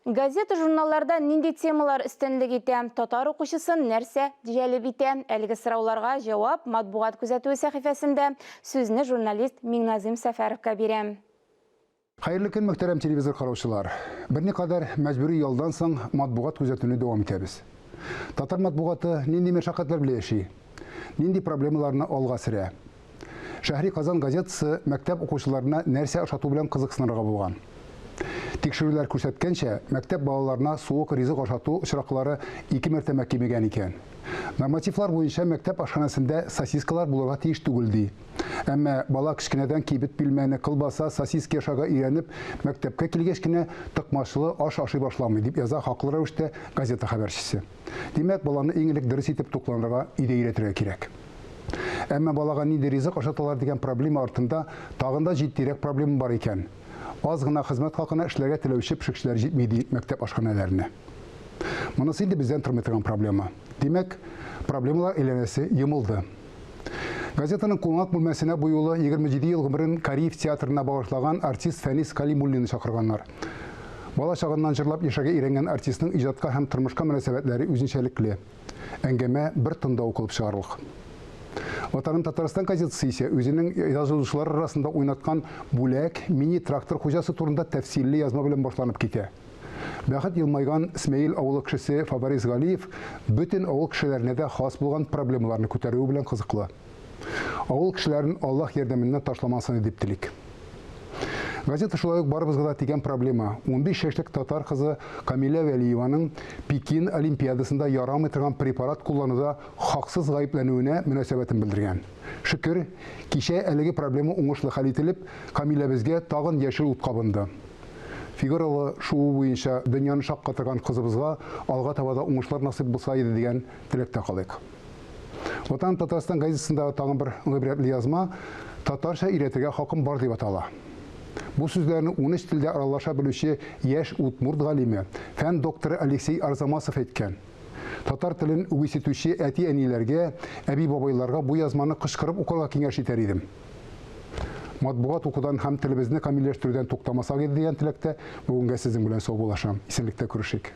Газета-журналларда нинди темалар өстенлек итә? Татар укучысын нәрсә җәлеп итә? Әлеге сорауларга җавап Матбугат күзәтүе сәхифәсендә. Сүзне журналист Миңназыйм Сәфәровка бирәм. Хәерле көн, мөхтәрәм телевизор караучылар! Берникадәр мәҗбүри ялдан соң матбугат күзәтүне дәвам итәбез. Татар матбугаты нинди мәшәкатьләр белән яши? Нинди проблемаларны алга сөрә? Шәһри Казан газетасы мәктәп укучыларына нәрсә ашату белән кызыксынырга булган. Тикшерүләр күрсәткәнчә, мәктәп балаларына суык ризык ашату очраклары ике мәртәбә кимегән икән. Нормативлар буенча мәктәп ашханәсендә сосискалар булырга тиеш түгел, ди. Әмма бала кечкенәдән кибет пилмәне, колбаса, сосиски ашарга өйрәнеп, мәктәпкә килгәч кенә токмачлы аш ашый башламый, дип яза хаклы рәвештә газета хәбәрчесе. Димәк, баланы иң элек дөрес итеп тукланырга өйдә өйрәтергә кирәк. Әмма балага нинди ризык ашаталар дигән проблема артында тагын да җитдирәк проблема бар икән. Аз гына хезмәт хакына эшләргә теләүче пешекчеләр җитми, ди мәктәп ашханәләренә. Монысы инде бездән тормый торган проблема. Димәк, проблемалар әйләнәсе йомылды. Газетаның кунак бүлмәсенә бу юлы 27 ел гомерен Кариев театрына багышлаган артист Фәнис Калимуллинны чакырганнар. Бала чагыннан җырлап яшәргә өйрәнгән артистның иҗатка һәм тормышка мөнәсәбәтләре үзенчәлекле. Әңгәмә бер томда укылып чыгарлык. Ватаным Татарстан газетасы исә үзенең язылучылар арасында уйнаткан Бүләк мини-трактор хуҗасы турында тәфсилле язма белән башланып китә. Бәхет елмайган Смәел авылы кешесе Фаварис Галиев бөтен авыл кешеләренә дә хас булган проблемаларны күтәрүе белән кызыклы. Авыл кешеләрен Аллаһ ярдәменнән ташламасын иде дип телик. Газета шулай ук барыбызга да тигән проблема, 15 яшьлек татар кызы Камилә Вәлиеваның Пекин Олимпиадасында ярамый торган препарат куллануда хаксыз гаепләнүенә мөнәсәбәтен белдергән. Шөкер, кичә әлеге проблема уңышлы хәл ителеп, Камиләбезгә тагын яшел ут кабынды. Фигуралы шуу буенча дөньяны шаккатырган кызыбызга алга таба да уңышлар насыйп булса иде дигән теләктә калыйк. Ватаным Татарстан газетасындагы тагын бер гыйбрәтле язма Татарча өйрәтергә хакым бар дип атала. Бу сүзләрне 13 телдә аралаша белүче яшь удмурт галиме, фән докторы Алексей Арзамасов әйткән. Татар телен үгисетүче әти-әниләргә, әби-бабайларга бу язманы кычкырып укырга киңәш итәр идем. Матбугат укудан һәм телебезне камилләштерүдән туктамасак иде дигән теләктә бүгенгә сезнең белән саубуллашам. Исәнлектә күрешик.